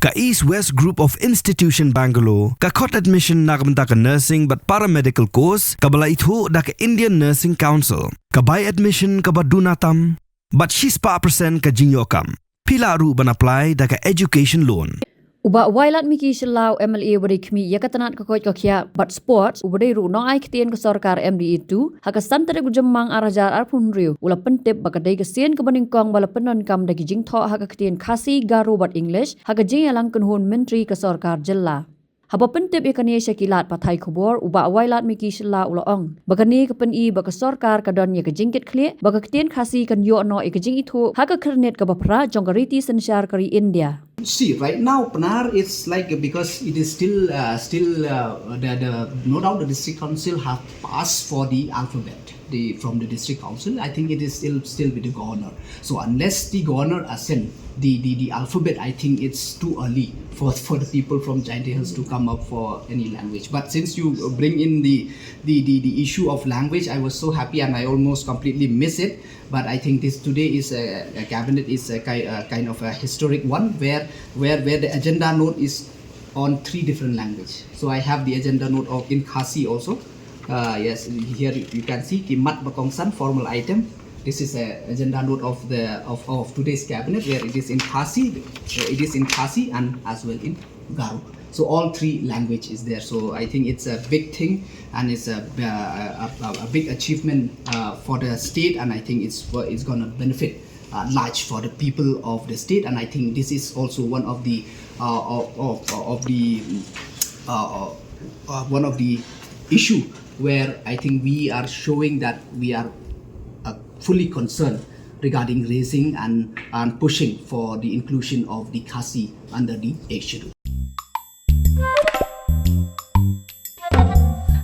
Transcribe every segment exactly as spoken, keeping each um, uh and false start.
Ka East West Group of Institution Bangalore ka khot admission na ka bynta ka nursing bad paramedical course kaba la ithuh da ka Indian Nursing Council. Ka bai admission kaba duna tam bad shispah percent ka jingïoh kam. Phi lah ruh ban apply da ka education loan. U Bah Wailadmiki Shylla, u M L A uba dei khmih ïa ka tnat ka koit ka khiah bad sports, uba dei ruh u nongai ktien ka sorkar M D A two, ha ka san tarik u Jymmang ar hajar arphew hynriew, u la pyntip ba ka dei ka sien kaba nyngkong ba la pyndonkam da ki jingthoh ha ka ktien Khasi, Garo bad English ha ka jingïalang kynhun myntri ka sorkar jylla. Haba pyntip ïa kane sha ki lad pathai khubor, u Bah Wailadmiki Shylla u la ong ba kane ka pyni ba ka sorkar ka don ïa ka jingkitkhlieh ba ka ktien Khasi kan ïoh noh ïa ka jingithuh ha ka khyrnit kaba phra jong ka riti synshar ka ri India. See, right now, Pnar, it's like, because it is still, uh, still, uh, the, the, no doubt the district council have passed for the alphabet, the, from the district council. I think it is still, still with the governor. So unless the governor assent the, the, the alphabet, I think it's too early for, for the people from Jaintia Hills to come up for any language. But since you bring in the, the, the, the issue of language, I was so happy and I almost completely miss it. But I think this today is a, a cabinet is a, ki- a kind of a historic one where, where, where the agenda note is on three different language. So I have the agenda note of in Khasi also. Uh, yes, here you, you can see ki mat ba kongsan, formal item. This is a agenda note of the, of, of today's cabinet, where it is in Khasi, uh, it is in Khasi and as well in Garo. So all three language is there. So I think it's a big thing, and it's a, uh, a, a, a big achievement, uh, for the state, and I think it's, it's going to benefit, uh, large for the people of the state. And I think this is also one of the, uh, of, of, of the, uh, uh, one of the issue where I think we are showing that we are, uh, fully concerned regarding raising and, and pushing for the inclusion of the Khasi under the Eighth Schedule.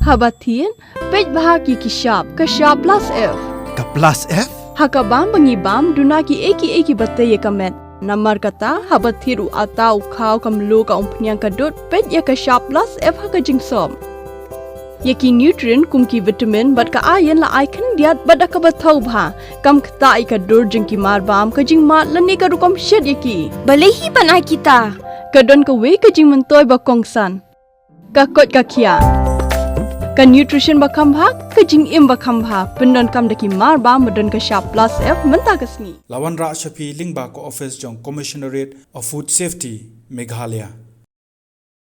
Haba thied, peit bha ki ki shap, ka shap plus F. Ka plus F? Ha ka bam ba ngi bam, duna ki ei ki ei kiba tei ïa ka met. Namar kata, haba thied u atta, u khaw, ka mluh, ka umphniang, ka dud, peit ïa ka shap plus F ha ka jingsop. Ïa ki nutrient kum ki vitamin bad ka iron la ai khyndiat bad da kaba thaw bha. Kam ktah ïa ka dur jong ki mar bam, ka jingmad lane ka rukom shet ïa ki. Balei hi ban ai kita? Ka don kawei ka jingmyntoi ba kongsan. Ka koit ka khiah. Ka nutrition ba kham bha, ka jingim ba kham bha. Pyndonkam da ki mar bam ba don ka shap plus F mynta ka sngi. La wanrah sha phi lyngba ka office jong Commissionerate of Food Safety, Meghalaya.